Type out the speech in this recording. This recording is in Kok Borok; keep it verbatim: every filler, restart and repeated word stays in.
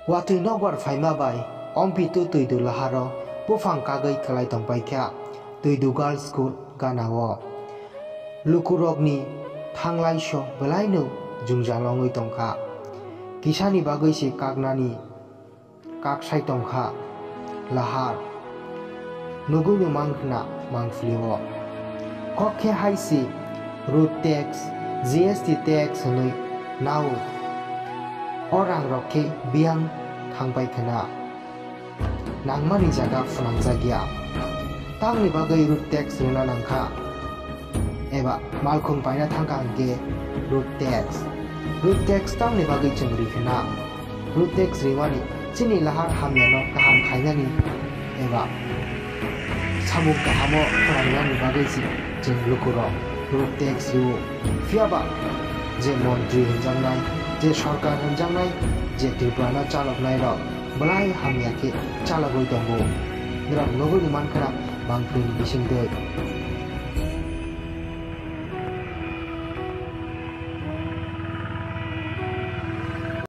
Watwi nokbar phaima bai Ompitu Twidu laharo buphang kagwi kwlai tongpaikha Twidu Girls School ganao. Lukurokni thanglaiso belaino jwngjal wngwi tongkha. Kisani bagwi se kaknani kaksai tongkha lahar. Nugwino mankhna mangphlio. Kok khe hai se road tax, G S T tax hwnwi nao. O rangrok khe biyang thangpai khna. Nangmani jaga phwnangjakya. Tamni bagwi road tax rwna nangkha? Eba malkhung paina thangkha hwnkhe road tax. Road tax tamni bagwi chwng rwi khna? Road tax rwmani chini lahar hamyano kaham khainani eba samung kahamo khwrangnani bagwi se chwng lukurok road tax rwo. Phiyaba je montri hwnjaknai, je sorkar hwnjaknai, je Tripurano chaloknairok belai hamya khe chalogwi tongo. Norok nugwi mankha mangphlini bisingtwi.